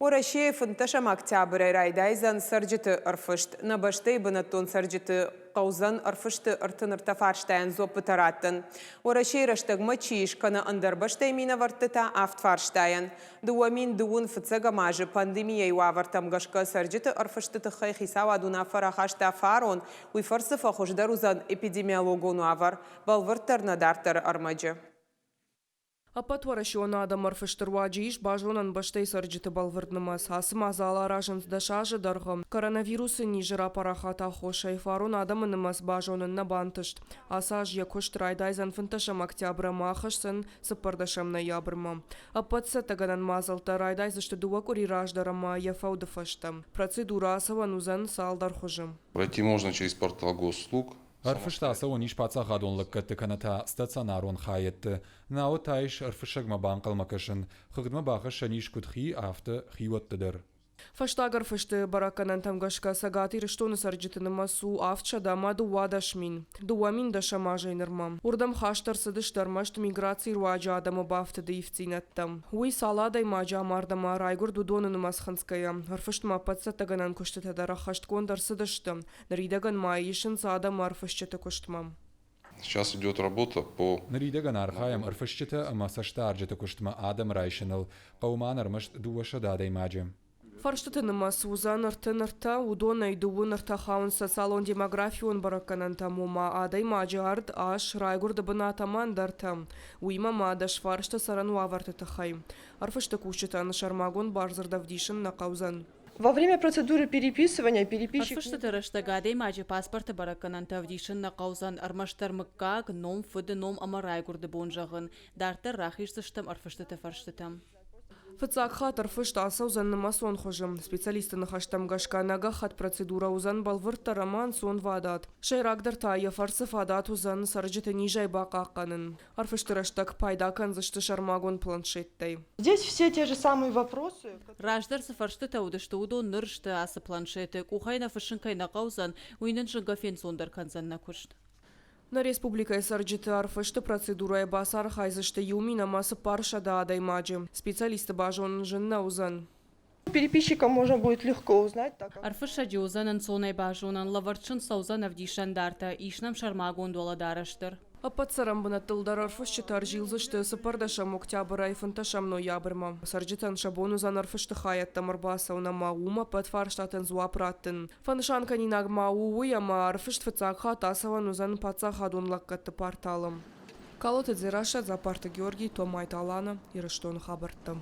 Уӕрӕсейы фынддӕсӕм октябрӕй райдайдзӕн цӕрджыты ӕрфыст. Нӕ бӕстӕйы бынӕттон цӕрджыты хъӕудзӕн ӕрфысты 33 фарстайӕн дзуӕппытӕ раттын. Уӕрӕсейы рӕстӕгмӕ чи ис, кӕнӕ ӕндӕр бӕстӕйы минӕвӕртты та авд фарстайӕн. 2021 азы пандемийӕйы уавӕртӕм гӕсгӕ цӕрджыты ӕрфысты тыххӕй хицауад уынаффӕ рахаста фарон, уый фӕрцы фӕхуыздӕр уыдзӕн эпидемиологон уавӕр. Бӕлвырддӕр нӕ дарддӕры ӕрмӕджы. Ӕппӕтуӕрӕсеон адӕмы ӕрфысты руаджы ис базонӕн бӕстӕйы цӕрджыты бӕлвырд нымӕц. Ацы мадзал аразынц 10 азы дӕргъы. Коронавирусы низы рапарахаты аххосӕй фарон адӕмы нымӕц базонын нӕ бантыст. Ацы аз йӕ куыст райдайдзӕн фынддӕсӕм октябры ӕмӕ ахӕсдзӕн цыппӕрдӕсӕм ноябрмӕ. Ӕппӕт цӕттӕгӕнӕн мадзӕлттӕ райдайдзысты дыууӕ къуыри раздӕр ӕмӕ йӕ фӕуды фӕстӕ. Процедурӕ ацӕуӕн уыдзӕн цалдӕр хуызы. Пройти можно через портал госуслуг. Ӕрфыст ацӕуӕн ис паддзахадон лӕггӕдты кӕнӕ та стационарон хайӕдты. Науӕд та ис ӕрфыссӕгмӕ банхъӕлмӕ кӕсын. Хыгъдмӕ бахӕссӕн ис куыд хи, афтӕ хиуӕтты дӕр. Фӕстаг ӕрфысты бӕрӕггӕнӕнтӕм гӕсгӕ Цӕгат Ирыстоны цӕрджыты нымӕц у 712 000, 2010 азӕй нырмӕ. Уырдӕм хаст ӕрцыдысты ӕрмӕст миграцийы руаджы адӕмы бафтыды ивддзинӕдтӕ. Уый цал адӕймаджы амард ӕмӕ райгуырд, уыдоны нымӕц хынцгӕйӕ. Ӕрфыстмӕ ӕппӕт цӕттӕгӕнӕн куыстытӕ дӕр ӕххӕстгонд ӕрцыдысты. Ныридӕгӕн ма исынц адӕмы ӕрфысджыты куыстмӕ. Сейчас идет работа по... Ныридӕгӕн архайӕм ӕрфысджытӕ ӕмӕ цӕстдарджыты куыстмӕ адӕм райсыныл. Хъӕуы ма ӕрмӕст 200 адӕймаджы. Фарстыты нымӕц уыдзӕн 33, уыдонӕй 33 хауынц социалон-демографион бӕрӕггӕнӕнтӕм, ома адӕймаджы ӕрд, ас, райгуырды бынат ӕмӕ ӕндӕртӕ. Уыимӕ ма 10 фарсты цӕрӕн уавӕрты тыххӕй. Ӕрфысты кусджытӕн сӕрмагонд бардзырд ӕвдисын нӕ хъӕудзӕн. Во время процедуры переписывания переписчик... Ӕрфыстыты рӕстӕг адӕймаджы паспорты бӕрӕггӕнӕнтӕ ӕвдисын нӕ хъӕудзӕн ӕрмӕстдӕр мыггаг, ном, фыды ном ӕмӕ райгуырды бон зӕгъын. Дарддӕр рахиздзыстӕм ӕрфыстыты фӕрстытӕм. Фыццаг хатт ӕрфыст ацӕудзӕн нымӕцон хуызы. Специалистты ныхӕстӕм гӕсгӕ ӕнӕгӕххӕтт процедурӕ уыдзӕн бӕлвырддӕр ӕмӕ ӕнцонвадат. Сӕйрагдӕр та йӕ фӕрцы фадат уыдзӕн цӕрджыты низӕй бахъахъхъӕнын. Ӕрфысты рӕстӕг пайда кӕндзысты сӕрмагонд планшеттӕй. Здесь все те же самые вопросы. Раздӕр цы фӕрстытӕ уыдысты, уыдон ныр сты ацы планшеты. Къухӕй нӕ фыссын кӕй нӕ хъӕудзӕн, уый нын зынгӕ фенцондӕр кӕндзӕн нӕ куыст. Нӕ республикӕйы цӕрджыты ӕрфысты процедурӕйы бацархайдзысты 1400 адӕймаджы. Специалистты базонын зын нӕ уыдзӕн. Переписчика можно будет легко узнать, так как... Ӕрфыссӕджы уыдзӕн ӕнцонӕй базонӕн, лӕвӕрд сын цӕудзӕн ӕвдисӕндартӕ, ис нӕм сӕрмагонд уӕлӕдарӕс дӕр. Ӕппӕт цӕрӕнбынӕттыл дӕр ӕрфысджытӕ ӕрзилдзысты цыппӕрдӕсӕм октябрӕй фынддӕсӕм ноябрмӕ. Цӕрджытӕн сӕ бон уыдзӕн ӕрфысты хайӕдтӕм ӕрбацӕуын ӕмӕ уым ӕппӕт фарстатӕн дзуапп раттын. Фӕнысанкӕнинаг ма у уый, ӕмӕ ӕрфыст фыццаг хатт ацӕуӕн уыдзӕн паддзахадон лӕггӕдты порталы. Калоты Дзерассӕ, Дзапарты Георгий, Томайты Алана, Ирыстоны хабӕрттӕ.